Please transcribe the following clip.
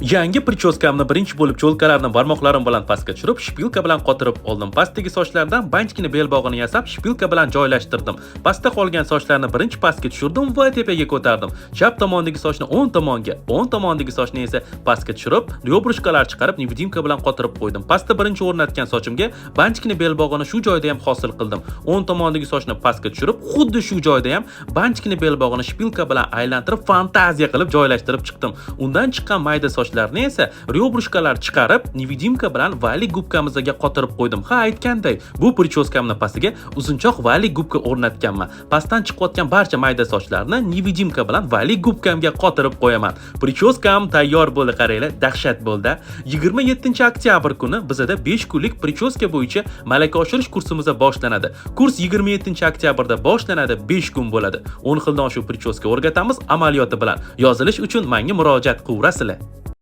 Yangi причёска mni birinchi bo'lib чёлка larni barmoqlarim bilan pastga tushirib, шпилька bilan qotirib oldim. Pastdagi sochlardan бантик ni belbog'ini yasab, шпилька bilan joylashtirdim. Pastda qolgan sochlarni birinchi pastga tushirdim va tepaga ko'tardim. Chap tomondagi sochni o'ng tomonga, o'ng tomondagi sochni esa pastga tushirib, рёбрышка lar chiqarib, невидимка bilan qotirib qo'ydim. Pastda birinchi o'rnatgan sochimga бантик ni belbog'ini shu joyda ham hosil qildim. O'ng tomondagi sochni pastga tushirib, xuddi shu joyda ham бантик ni belbog'ini шпилька bilan aylantirib, fantaziya qilib joylashtirib chiqdim. Undan chiqqan mayda sochlarni esa рёбрышка lar chiqarib, невидимка bilan валик губка mizga qotirib qo'ydim. Ha, aytganday, bu причёска mni pastiga uzunchoq валик губка o'rnatganman. Pastdan chiqayotgan barcha mayda sochlarni невидимка bilan валик губка mga qotirib qo'yaman. Причёска m tayyor bo'ldi, qaranglar, dahshat bo'ldi. 27 oktyabr kuni bizada 5 kunlik причёска bo'yicha malaka oshirish kursimiz boshlanadi. Kurs 27 oktyabrda boshlanadi, 5 kun bo'ladi. 10 xildan oshiq причёска o'rgatamiz amaliyoti bilan. Yozilish uchun menga murojaat qilaverasizlar.